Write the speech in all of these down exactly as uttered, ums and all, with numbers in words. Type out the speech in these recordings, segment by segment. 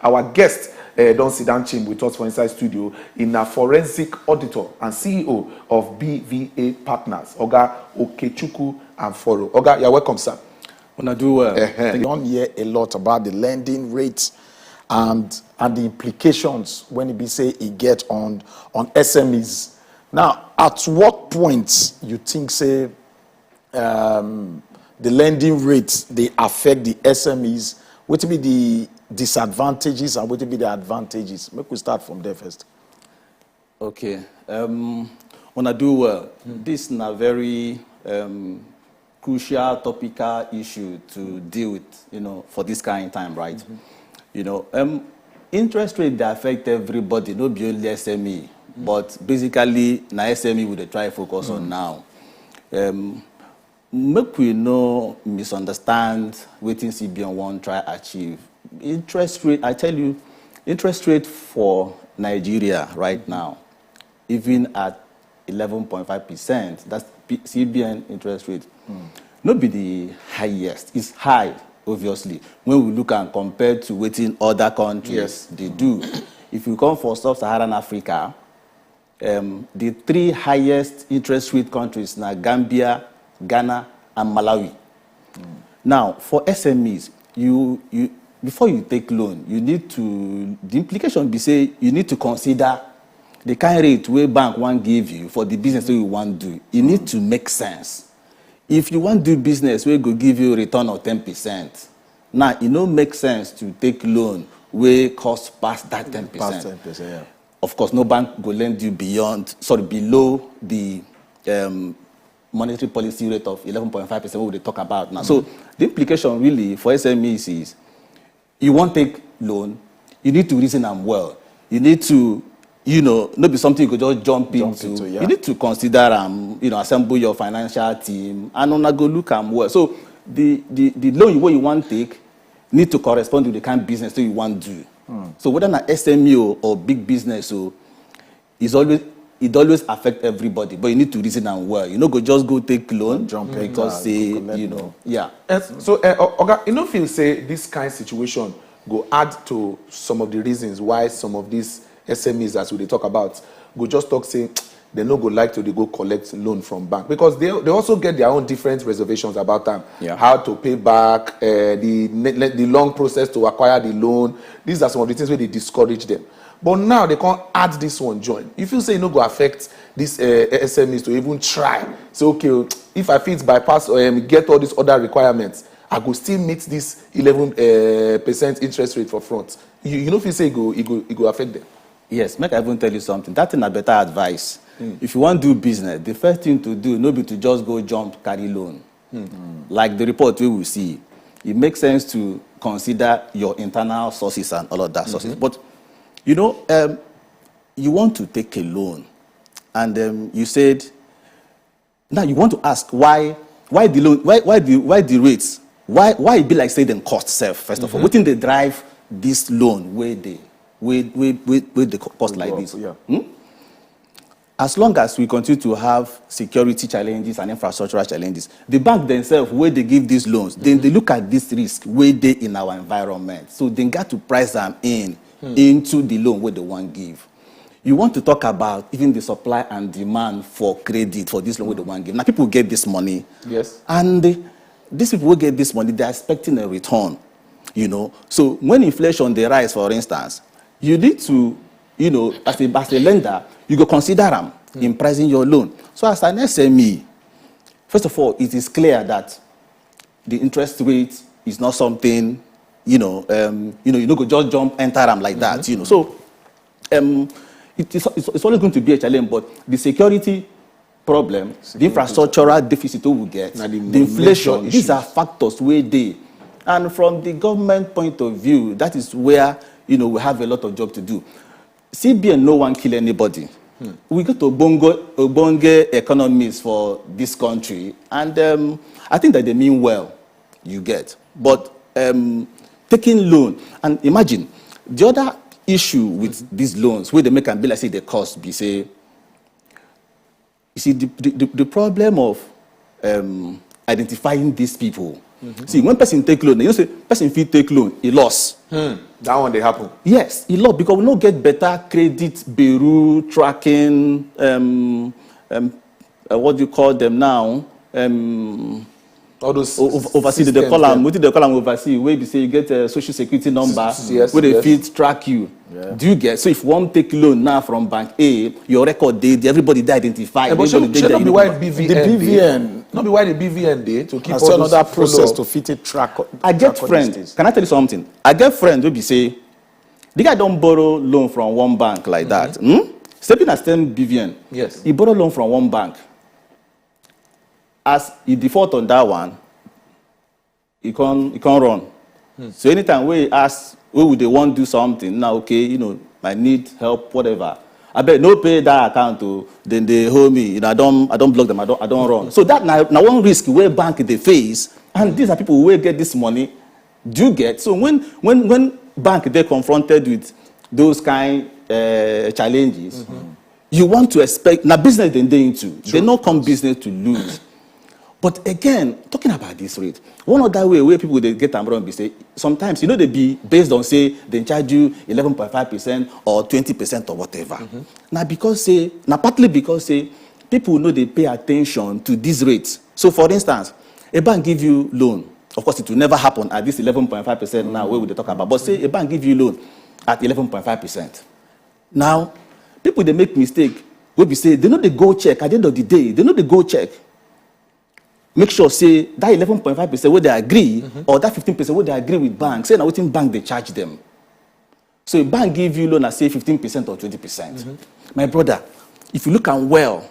Our guest uh, don sit down chin with us for inside studio. He na forensic auditor and C E O of B V A Partners, Oga Okechukwu Amforo. Oga, you're welcome, sir. Una do well. Uh-huh. You don hear a lot about the lending rates and and the implications when e be say e get on on S M Es. Now, at what point you think say um, the lending rates dey affect the S M Es? Wetin be the disadvantages and wetin be the advantages? Make we start from there first. Okay. Um, una do well. This na very um, crucial topical issue to deal with, you know, for this kind of time, right? You know, um, interest rate dey affect everybody, no be only S M E, but basically na S M E we dey try focus on now. Um, make we no misunderstand wetin C B N wan try achieve. Interest rate, I tell you, interest rate for Nigeria right now, even at eleven point five percent, that's P- C B N interest rate, no be the highest. It's high, obviously, when we look and compare to wetin other countries Yes. dey do. If you come for sub-Saharan Africa, um, the three highest interest rate countries na Gambia, Ghana, and Malawi. Now, for S M Es, you you before you take loan, you need to the implication be say you need to consider the kind rate wey bank wan give you for the business wey you wan do. E need to make sense. If you wan do business wey go give you return of ten percent, now e no make sense to take loan wey cost pass that ten percent. Pass ten percent, yeah. Of course, no bank go lend you beyond, sorry, below the um, monetary policy rate of eleven point five percent wey we dey talk about now. So the implication really for S M Es is you wan take loan, you need to reason am well. You need to, you know, no be something you go just jump, Jump into. into, yeah. You need to consider am, you know, assemble your financial team, and una go look am well. So the the the loan wey you wan take need to correspond to the kind business wey you wan do. So whether na S M E o or big business o, is always it always affect everybody, but you need to reason am well. You no go just go take loan Jump because enter, say go collect you know, loan. Yeah. Yes, so, uh, Oga, you no feel say this kind situation go add to some of the reasons why some of these S M Es, as we dey talk about, go just talk say they no go like to dey go collect loan from bank because they they also get their own different reservations about am, Yeah. how to pay back, uh, the ne- le- the long process to acquire the loan. These are some of the things wey dey discourage them. But now they come add this one join. You feel say e no go affect these uh, S M Es to even try say, okay, oh, if I fit bypass or um, get all these other requirements, I go still meet this eleven uh, percent interest rate for front. You, you no feel say e go e go e go affect them. Yes, make I even tell you something. That thing na better advice. If you wan do business, the first thing to do no be to just go jump carry loan. Like the report wey we see, it makes sense to consider your internal sources and all of that sources. But you know, um, you want to take a loan, and um, you said now you want to ask why why the loan why why the why the rates why why e be like say dem cost sef first of all. Wetin dey drive this loan wey dey wey wey wey wey dey co- cost like Go up, this? Yeah. As long as we continue to have security challenges and infrastructural challenges, the bank themselves wey dey give these loans, then they look at this risk wey dey in our environment. So they got to price them in into the loan wey they wan give. You want to talk about even the supply and demand for credit for this loan wey they wan give. Now people get this money, Yes. And the, these people wey get this money, they're expecting a return. You know, so when inflation dey rise, for instance, you need to, you know, as a as a lender, you go consider am in pricing your loan. So as an S M E, first of all, it is clear that the interest rate is not something, you know, um, you know, you no go just jump enter am like that. You know, so um, it is it's, it's always going to be a challenge. But the security problem, the infrastructural deficit wey we get, Na the the inflation, major these are issues. Factors wey dey. And from the government point of view, that is where, you know, we have a lot of job to do. C B N no wan kill anybody. We get ogbonge ogbonge economies for this country, and um, I think that they mean well. You get, but um, taking loan, and imagine the other issue with these loans wey dey make am be like say e dey cost be say, you see, the the, the, the problem of um, identifying these people See, when person take loan, you know say person fit take loan, e loss. That one dey happen. Yes, e loss because we no get better credit bureau tracking, um, um, uh, what do you call them now? Um, All those o- ov- oversee, they systems call am, dem. Wetin they call am oversee, wey be say you get a social security number, Yes, wey dey yes. fit track you. Do you get? So if you wan take loan now from bank A, your record dey there, everybody dey identified. Eh, but shey Everybody dey shey no there, be you why know. B V N The dey? B V N. No be why the B V N dey to keep Na all still those another process follow-up? To fit a track. I get Track all friend. these things. Can I tell you something? I get friend wey be say the guy don borrow loan from one bank like that. Hmm? Stepping as ten B V N. Yes. He borrow loan from one bank. As he default on that one, he can he can run. So anytime we ask, we would they want do something now, okay, you know, I need help, whatever. I bet no pay that account to, then they hold me. You know, I don't I don't block them. I don't I don't run. So that now, now one risk where bank they face, and these are people who will get this money. Do you get? So when when when bank they confronted with those kind uh, challenges, you want to expect now business they they into. They no come business to lose. But again, talking about this rate, one other way where people they get am wrong be say sometimes you know they be based on say they charge you eleven point five percent or twenty percent or whatever. Now because say now partly because say people know they pay attention to these rates. So for instance, a bank give you loan. Of course, it will never happen at this eleven point five percent now where we dey talk about. But say a bank give you loan at eleven point five percent. Now, people they make mistake. We be say they know they go check at the end of the day. They know they go check. Make sure say that eleven point five percent where they agree or that fifteen percent where they agree with bank. Say now waiting bank they charge them. So if bank give you loan, I say fifteen percent or twenty percent. My brother, if you look am well,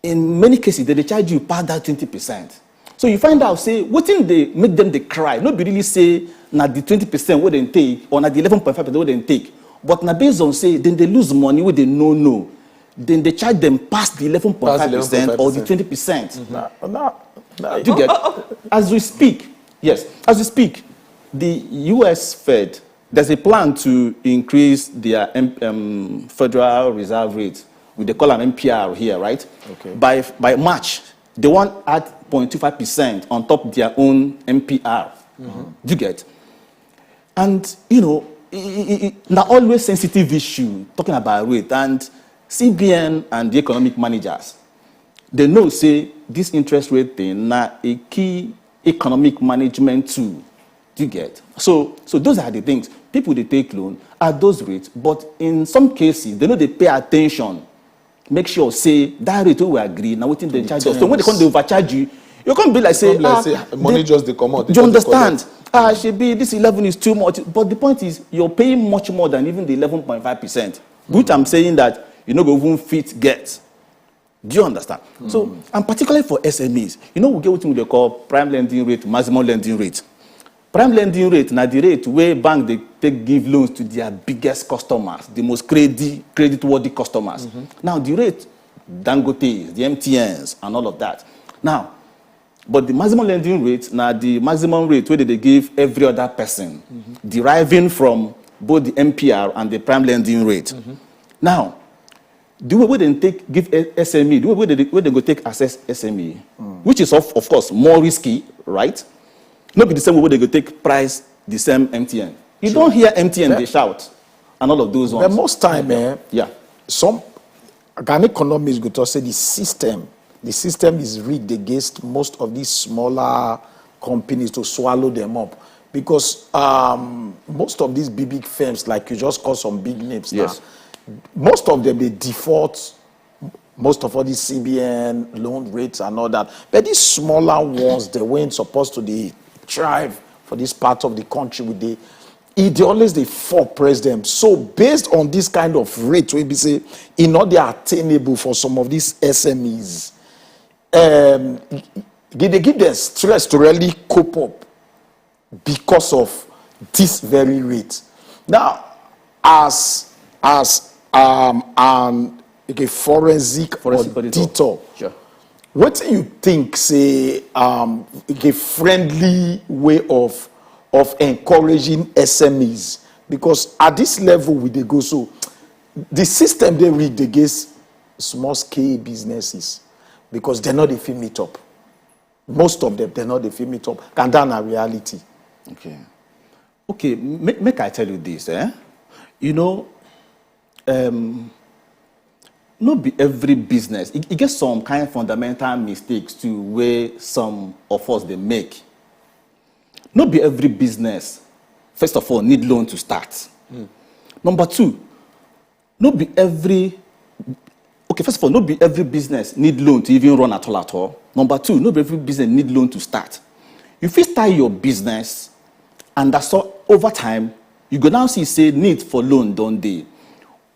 in many cases they dey charge you pass that twenty percent. So you find out say wetin dey make them dey cry no be really say na the twenty percent wey dem take or na the eleven point five percent wey dem take, but na based on say dem dey lose money wey dem no know, dem dey charge them pass the eleven point five percent or the twenty percent. Na, na, na, Do you get? As we speak, yes, as we speak, the U S Fed, there's a plan to increase their M- um, Federal Reserve rate. We they call them M P R here, right? Okay. By by March, they want add zero point two five percent on top their own M P R. Do you get? And you know, i- i- i- i- na always sensitive issue talking about rate, and C B N and the economic managers, they know say this interest rate thing na a key economic management tool. Do you get? So so those are the things people they take loan at those rates, but in some cases they know they pay attention. Make sure say that rate wey we agree na wetin dem charge us. So when they come dey overcharge you, you come be like say, Come like ah, say money they- just dey comot, they Do you just dey understand? Ah, shebi this eleven is too much. But the point is, you're paying much more than even the eleven point five percent, which I'm saying that you no go even fit get. Do you understand? So, and particularly for S M Es, you know, we get what we dey call prime lending rate, maximum lending rate. Prime lending rate na the rate where bank they take give loans to their biggest customers, the most credit credit worthy customers. Now the rate, Dangote, the M T Ns, and all of that. Now, but the maximum lending rate na the maximum rate where they give every other person, deriving from both the M P R and the prime lending rate. Now, the way wey dem take give S M E, the way wey dem go take assess S M E, which is of, of course more risky, right? No be the same way wey dem go take price the same M T N. You don't hear M T N dey shout and all of those ones. But most time, eh, Yeah. some Ghanaian economists go to say the system, the system is rigged against most of these smaller companies to swallow them up, because um, most of these big big firms, like you just call some big names Yes. now, most of them they default. Most of all these C B N loan rates and all that, but these smaller ones, they weren't supposed to they thrive for this part of the country with the e dey always dey fall press them. So based on this kind of rate wey be say e no dey attainable for some of these S M Es, um, e dey give them stress to really cope up because of this very rate. Now, as as um, an, like a forensic, Forensic auditor. Auditor, Sure. Wetin you think say um, a friendly way of of encouraging S M Es, because at this level we dey go so, the system dey rigged against small scale businesses because dem no dey fit meet up. Most of them, they no dey fit meet up. And that na reality. Okay. Okay, make, make I tell you this, eh? You know, um, no be every business. E, e get some kind fundamental mistakes too wey some of us dey make. No be every business, first of all, need loan to start. Number two, no be every, okay, first of all, no be every business need loan to even run at all at all. Number two, no be every business need loan to start. You fit start your business, and that's all. Over time, you go now see say need for loan don dey.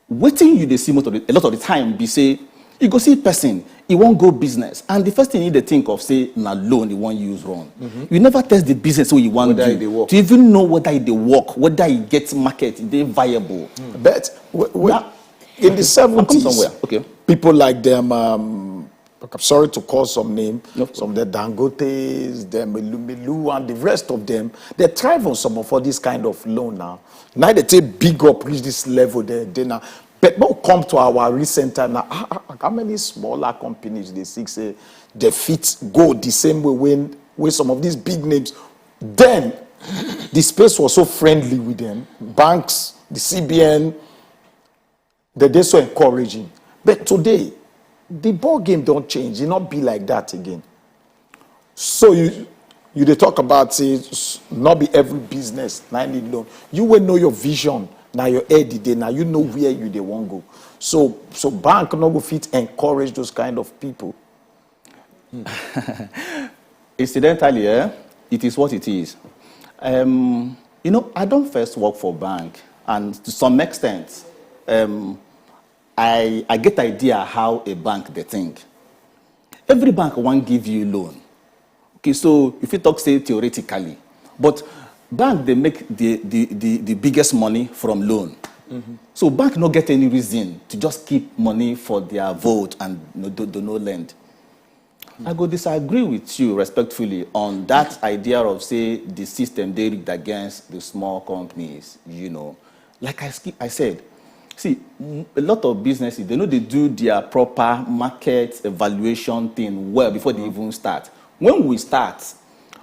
Wetin you dey see most of the, a lot of the time be say you go see person, e wan go business, and the first thing e dey think of say na loan e wan use run. You never test the business wey you wan Whether e do dey work. To even know whether e dey work, whether e get market, e dey viable. But w- w- Now, in the I'm coming seventies, somewhere. Okay. people like them, um, I'm sorry to call some name, No, of some of the Dangotes, them Elumelu, and the rest of them, they thrive on some of all this kind of loan now. Now they take big up, reach this level there, they now. But when we come to our recent time now, ah, ah, ah, how many smaller companies they seek say they fit go the same way when with some of these big names? Then the space was so friendly with them. Banks, the C B N, they dey so encouraging. But today, the ball game don't change. It not be like that again. So you you dey talk about say s- not be every business na need loan. You will know your vision, now your head dey now you know where you dey wan go. So so bank no go fit encourage those kind of people. Incidentally, eh, it is what it is. Um, you know, I don't first work for bank, and to some extent, um, I I get idea how a bank they think. Every bank wan give you loan. Okay, so if you talk say theoretically, but bank they make the the the, the biggest money from loan. So bank no get any reason to just keep money for their vote and no, do, do no lend. I go disagree with you respectfully on that idea of say the system they rigged against the small companies. You know, like I, ski- I said, see, m- a lot of businesses they know they do their proper market evaluation thing well before they even start. When we start,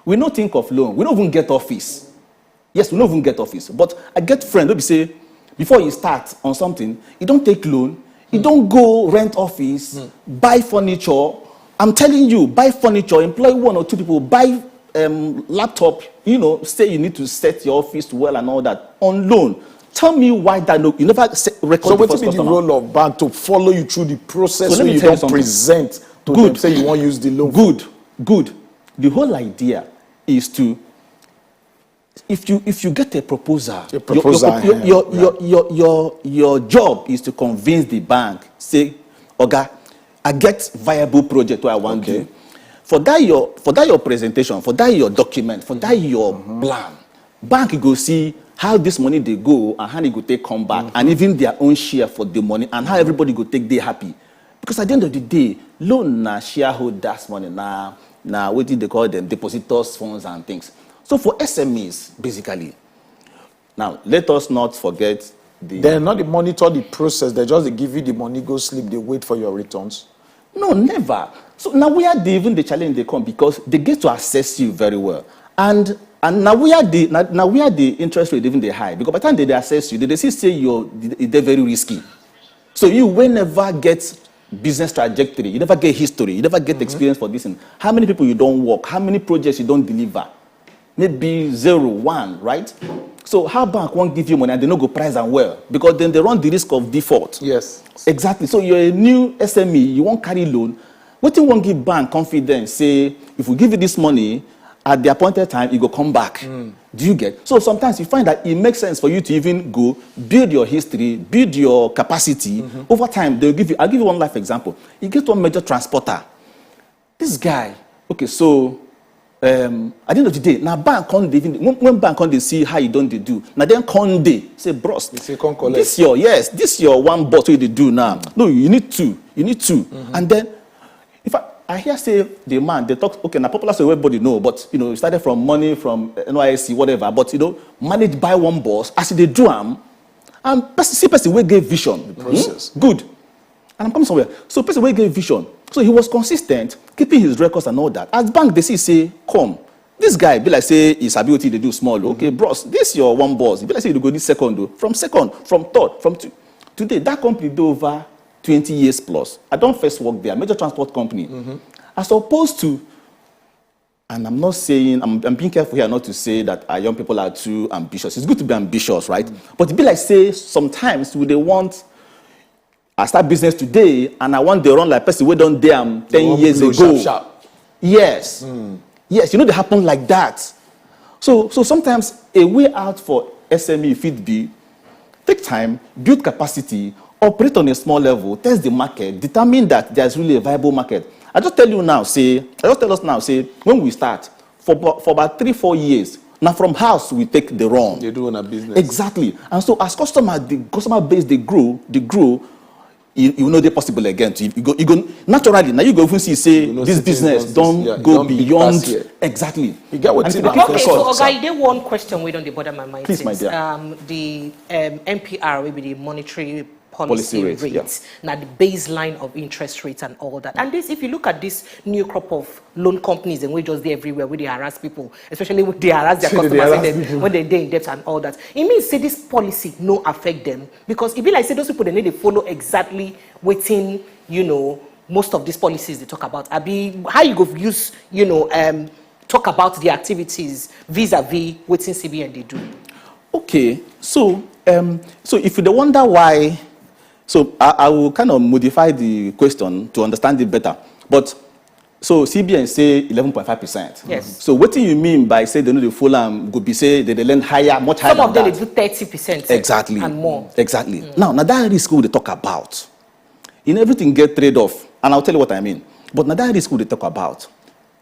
we no think of loan. We don't even get office. Yes, we no even get office. But I get friend wey be say before you start on something, you don't take loan, you don't go rent office, buy furniture. I'm telling you, buy furniture, employ one or two people, buy um, laptop. You know, say you need to set your office well and all that on loan. Tell me why that no, you never se- record So the what first be the customer. Role of bank to follow you through the process So let wey me you tell you don something. Present to Good. Them say you wan use the loan? Good, good. The whole idea is to if you if you get a proposal, A proposal, your, your, eh, your, your, your, your, your job is to convince the bank, say, "Oga, I get viable project where I want Okay. do." For that your for that your presentation, for that your document, for that your plan, bank go see how this money they go and how they go take come back, and even their own share for the money and how everybody go take they happy. Because at the end of the day, loan na shareholders money na na what they call them depositors funds and things. So for S M Es basically, now let us not forget the They're not dey monitor the process. They just dey give you the money, go sleep, they wait for your returns. No, never. So now where they even the challenge they come because they get to assess you very well. And and now where the now, now where the interest rate even they high because by the time they, they assess you, they, they see say you're they, they're very risky. So you will never get business trajectory, you never get history, you never get experience for this thing. How many people you don't work, how many projects you don't deliver? Maybe zero, one, right? So how bank won't give you money and they no go price and well because then they run the risk of default. Yes. Exactly. So you're a new S M E, you won't carry loan. What you won't give bank confidence? Say if we give you this money at the appointed time, it go come back. Do you get? So sometimes you find that it makes sense for you to even go build your history, build your capacity. Over time, they'll give you. I'll give you one life example. You get one major transporter. This guy, okay, so um, at the end of the day, now bank come dey even when, when bank come dey see how you don't dey do. Now then come dey say, "Bros, You say, "Come collect." This your yes, this your one bus wey you dey do now. No, you need two, you need two." And then if I, I hear say the man they talk okay, now popular so everybody know, but you know, it started from money from N Y S C whatever, but you know, managed by one boss as they do am, and person, see person wey get vision. Process. Good. And I'm coming somewhere. So person wey get vision. So he was consistent, keeping his records and all that. As bank, they see say, come, this guy be like say he sabi wetin he dey do small. Okay, bros, this your one boss. He be like say you go this second though. From second, from third, from two. Today, that company do over twenty years plus. I don't first work there, major transport company. As opposed to, and I'm not saying, I'm, I'm being careful here not to say that our young people are too ambitious. It's good to be ambitious, right? But it be like say sometimes we they want, I start business today and I want the run like person wey don dey am ten years ago. Yes. Yes, you know they happen like that. So, so sometimes a way out for S M E fit be take time, build capacity, operate on a small level, test the market, determine that there's really a viable market. I just tell you now, say, I just tell us now, say, when we start, for about, for about three, four years, now from house we take the run. They do on a business. Exactly. And so as customer, the customer base, they grow, they grow, you, you know they possible again. So you go, you go naturally, now you go even see, say, this business don't go beyond. Exactly. You get what? Okay, so Oga, you dey one question wey don dey bother my mind. Please, my dear. Um, the um, M P R will be the monetary policy rate, yeah. Now the baseline of interest rates and all that. And this, if you look at this new crop of loan companies, and we just dey everywhere, we dey harass people, especially with they harass their customers when they, when they dey in debt and all that. It means say this policy no affect them because it be like say those people they need to follow exactly wetin, you know, most of these policies they talk about. Abi, how you go use, you know, um, talk about the activities vis-a-vis wetin C B N they do? Okay, so um, so if you dey wonder why, so I, I will kind of modify the question to understand it better. But so C B N say eleven point five percent. Yes. So what do you mean by say they no dey follow am? Go be say they dey lend higher, much higher. Some of them they do thirty percent. Exactly. And more. Exactly. Now, now that risk we dey talk about. In everything get trade-off, and I'll tell you what I mean. But now that risk we dey talk about.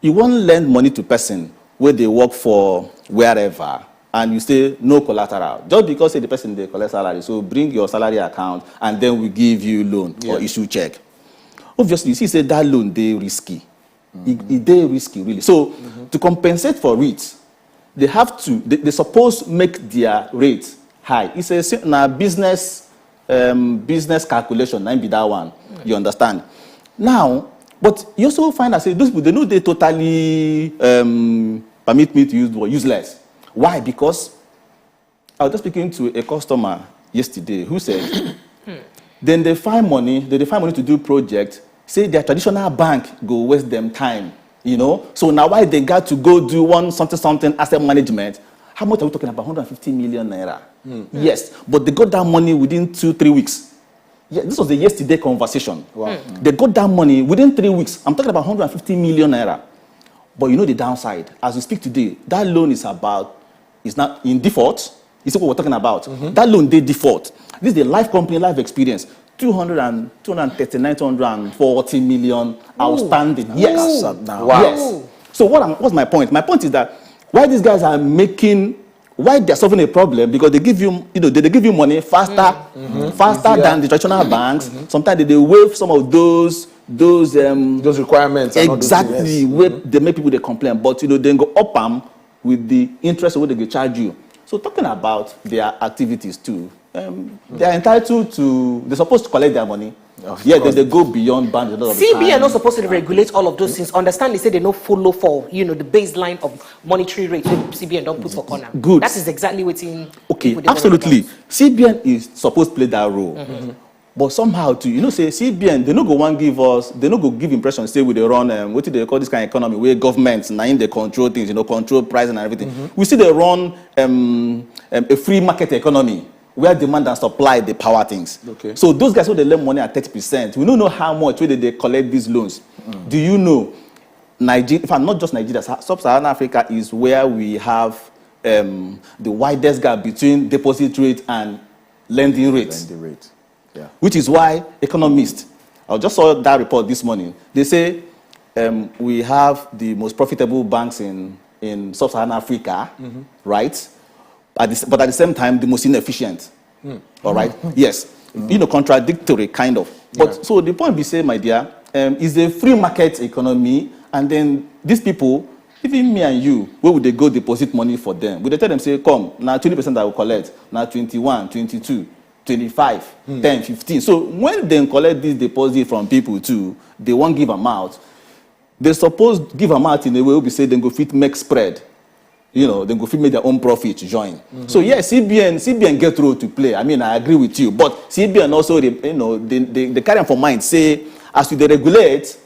You wan lend money to person where they work for wherever, and you say no collateral. Just because say the person they collect salary, so bring your salary account and then we give you loan or issue check. Obviously, you see say that loan they risky. It, it dey risky, really. So to compensate for it, they have to, they, they suppose make their rate high. It's a si-, na business, um, business calculation, na im be that one. You understand? Now, but you also find out say those people, they know they totally, um, permit me to use the word, useless. Why? Because I was just speaking to a customer yesterday who said, then they find money, they, they find money to do project, say their traditional bank go waste them time, you know? So now why they got to go do one something, something asset management? How much are we talking about? Hundred and fifty million naira. Yes, but they got that money within two, three weeks. Yeah, this was the yesterday conversation. Wow. They got that money within three weeks. I'm talking about hundred and fifty million naira. But you know the downside. As we speak today, that loan is about, is not in default. You see what we're talking about? That loan, they default. This is the life company, life experience. Two hundred and, two hundred thirty-nine, two hundred forty million outstanding. Yes. Wow. Yes. So what I'm, what's my point? My point is that why these guys are making, why they're solving a problem, because they give you, you know, they, they give you money faster, faster than the traditional banks. Sometimes they, they waive some of those, those, um, those requirements and all those things. Exactly, where they make people they complain, but you know, they go up am with the interest wey they go charge you. So talking about their activities too, um, they are entitled to, they're supposed to collect their money. Yes, they, they go beyond bounds a lot of the time. C B N not supposed to regulate all of those things. Understand they say they no follow for, you know, the baseline of monetary rate wey C B N don put for corner. Good. That is exactly wetin. Okay, absolutely. C B N is supposed to play that role. But somehow too, you know, say C B N, they no go wan give us, they no go give impression say we dey run, um, wetin they call this kind of economy where government na im dey control things, you know, control pricing and everything. We see they run, um, um, a free market economy where demand and supply dey power things. Okay. So those guys wey dey lend money at thirty percent, we no know how much wey they dey collect these loans. Do you know? Nigeria, in fact, not just Nigeria, Sa-, Sub-Saharan Africa is where we have, um, the widest gap between deposit rate and lending rate. Lending rate. Yeah. Which is why economists, I just saw that report this morning. They say, um, we have the most profitable banks in, in Sub-Saharan Africa, right? At this, but at the same time, the most inefficient. All right? Yes. You know, contradictory kind of. But so the point we say, my dear, um, is a free market economy, and then these people, even me and you, where would they go deposit money for them? Would they tell them, say, come, now twenty percent I will collect, now twenty-one, twenty-two? twenty-five, ten, fifteen. So when dem collect this deposit from people too, they wan give am out. They suppose give am out in a way wey be say dem go fit make spread. You know, dem go fit make their own profit join. So yes, C B N, C B N get role to play. I mean, I agree with you, but C B N also, dey, you know, they, they, they carry am for mind say as we dey regulate,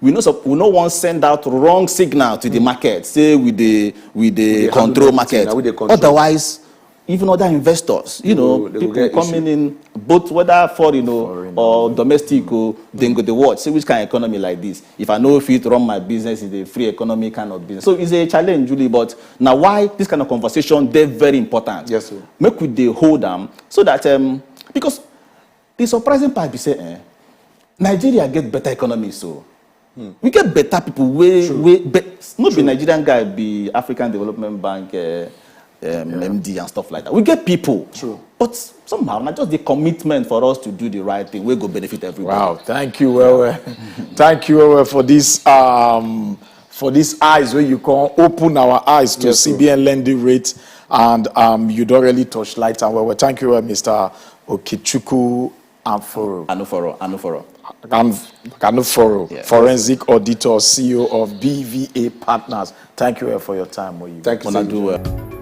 we no sup- we no wan send out wrong signal to the market. Say we dey we dey control market. Otherwise, even other investors, you know, people coming in, both whether foreign or domestic, oh, dem go dey watch. Say which kind of economy like this? If I no fit run my business, it's a free economy kind of business. So it's a challenge, really. But now, why this kind of conversation dey very important? Yes, sir. Make we dey hold am so that, um, because the surprising part be say, eh, Nigeria get better economy, so we get better people wey wey be, no be Nigerian guy be African Development Bank, uh, um, M D and stuff like that. We get people, but somehow na just the commitment for us to do the right thing wey go benefit everybody. Wow, thank you well, well. Thank you well, well for this, um, for this eyes where you can open our eyes to C B N lending rate, and, um, you don't really touch light and well, well. Thank you, well, Mister Okichuku Anforo. Anuforo, Anuforo. An-, Anuforo, forensic auditor, C E O of B V A Partners. Thank you, well, for your time. Thank you, sir. Do well.